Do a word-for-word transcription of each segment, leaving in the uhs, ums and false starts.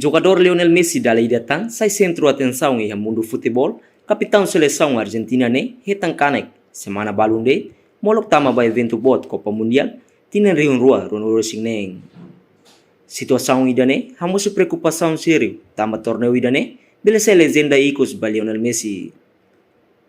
Jogadór Lionel Messi dala ida tan sai sentru atensaun iha mundu futeból, kapitaun selesaun Argentina ne'e hetan kanek semana balun de'it, molok tama ba eventu boot Copa Mundial tinan rihun rua ruanulu resin neen. Situasaun ida-ne'e hamosu preokupasaun sériu, tanba torneiu ida-ne'e bele sai lejenda ikus ba Lionel Messi.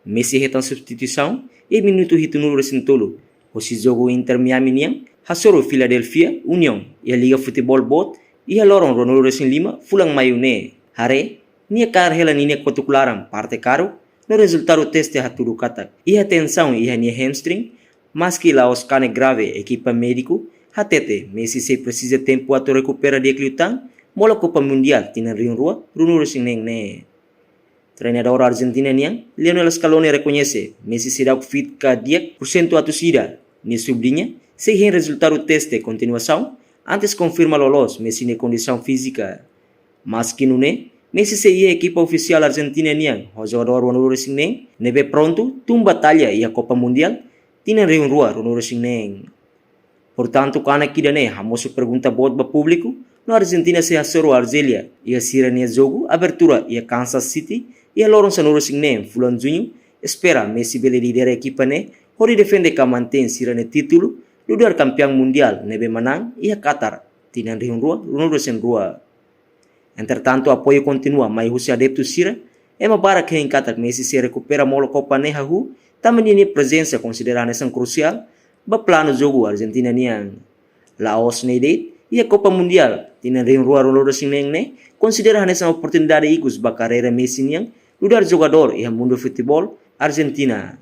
Messi hetan substituisaun iha minutu hitunulu resin tolu, hosi jogu Inter Miami nian hasoru Philadelphia Union iha Liga Futeból Boot iha loron ruanulu resin lima fulan Maiu ne'e. Haree, nia kaer hela ninia kotuk laran parte karuk, no rezultadu teste hatudu katak iha tensaun iha nia hamstring, maski la'ós kanek grave. Ekipa médiku hatete Messi sei presiza tempu atu rekupera di'ak liután, molok Copa Mundial tinan rihun rua ruanulu resin neen ne'e. Treinadór Argentina nian, Lionel Scaloni rekoñese Messi seidauk fit ka di'ak pursentu atus ida. Nia subliña, sei hein rezultadu teste kontinuasaun antes konfirma loloos Messi nia kondisaun fízika. Maski nune'e, Messi sei iha ekipa ofisiál Argentina nian ho jogadór ruanulu resin neen, ne'ebé prontu tun batalla iha Copa Mundial tinan rihun rua ruanulu resin neen. Portantu, kanek ida-ne'e hamosu pergunta boot ba públiku, no Argentina sei hasoru Arzélia iha sira-nia jogu abertura iha Kansas City iha loron sanulu resin neen fulan Juñu, espera Messi bele lidera ekipa ne'e hodi defende ka mantein sira-nia títulu nu'udar kampeão mundiál ne'ebé manán iha Qatar tinan rihun rua ruanulu resin rua. Entretantu, apoiu kontinua mai husi adeptu sira, ema barak hein katak Messi sei rekupera molok Copa ne'e hahú, tanba ninia prezensa konsidera hanesan krusiál ba planu jogu Argentina nian. La'ós ne'e de'it, iha Copa Mundial tinan rihun rua ruanulu resin neen ne'e konsidera hanesan oportunidade ikus ba karreira Messi nian nu'udar jogadór iha mundu futeból Argentina.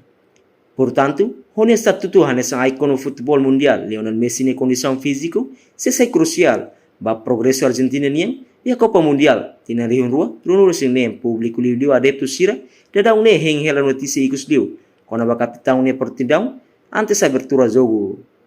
Portantu, ho nia estatutu hanesan íkone futeból mundiál, Lionel Messi nia kondisaun fíziku sei sai krusiál ba progresu Argentina nian iha Copa Mundial tinan rihun rua ruanulu resin neen. Públiku liuliu adeptu sira daudaun ne'e hein hela notísia ikus liu kona-ba kapitaun nia oportunidade antes abertura jogu.